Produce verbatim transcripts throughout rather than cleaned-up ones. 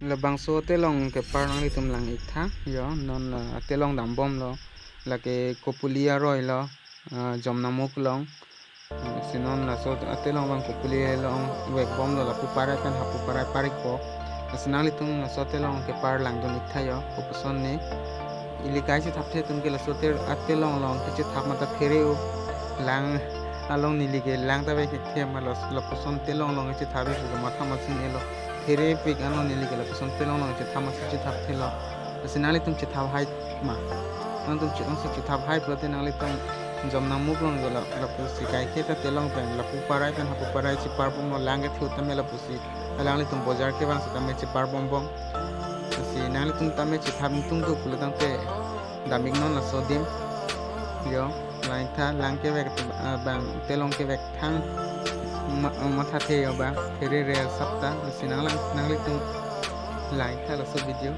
Labangso telong kepar nanglitum lang-ik tha, yo, non, ah, telong dambomlo, lake Kopili aroi lo, ah, Jomnamukh along. Ah, si non laso atelong abang Kopili along vekbomlo, lapu parai pen hapu parai parikpo. Si nanglitum laso telong kepar langdun-ik tha, yo, kopuson ne. Ili kai chethapthe atum ke laso tel-, atelong along kechethap mata phere-o. Lang along neli ke lang ta vek-ik the ma los-, lapuson telong along kechethap pu matha machine-elo. Pherepik ano neli ke lapuson telong along chetha masi chethapthelo. Si nanglitum chethap hai ma. Nangtum che-, nangsi chethap hai pulote nanglitum Jomnamukh along jo la, lapusi kaike ta telong pen lapu parai pen hapu parai cheparbomlo, lang kethe tame lapusi. Alanglitum bojar kevang setame cheparbombom. Si nanglitum tame chethap ingtung do pulo tangte dam-ik non laso adim. Yo, lang-ik tha, lang kevek, ah, abang telong kevek thang ma-, mathathe yo abang, phere-re asap ta, si nanglang, nanglitum lang-ik tha laso video.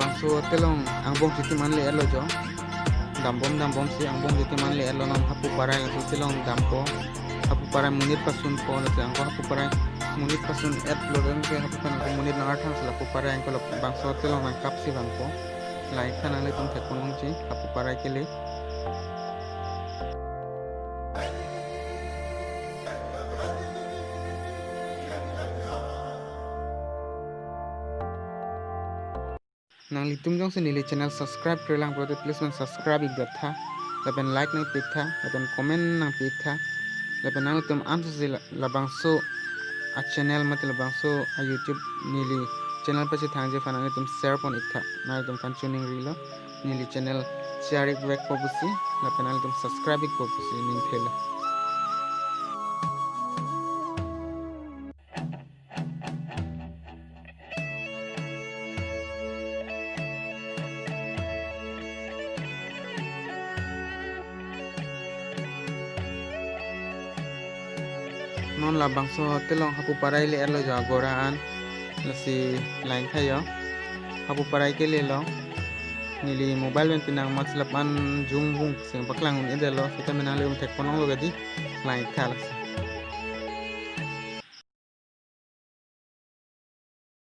Bangso telong angbong chiti man le-etlo jo. Dambom dambom si angbong chiti man le-etlo, non hapu parai laso telong dampo. Hapu parai monit pasunpo, lasi anke hapu parai monit pasun-etlo, anke hapu parai anke monit nangarthang si lapu parai anke lo bangso telong nangkap si vangpo. Lang-ik tha, nanglitum thekponlongji hapu parai kele. Nanglitum jongsi neli channel subscribe krelang pulote please pen subscribe-ik det tha, lapen like nangpi-ik tha, lapen comment nangpi-ik tha, lapen nanglitum ansi la, labangso a-channel mate labangso a-YouTube neli channel pachethangji aphan nanglitum share pon-ik tha, nanglitum aphan choningrilo. Neli channel share-ik vekpo pusi, lapen nanglitum subscribe-ikpo pusi ning thelo. Non labangso telong hapu parai le-etlo jo agora an. Lasi lang-ik tha jo. Hapu parai kelelo. Neli mobile pen pinang mat silap an jung vung sing paklang un-edetlo. Sita menang le um thekponlonglo kadi. Lang-ik tha lasi.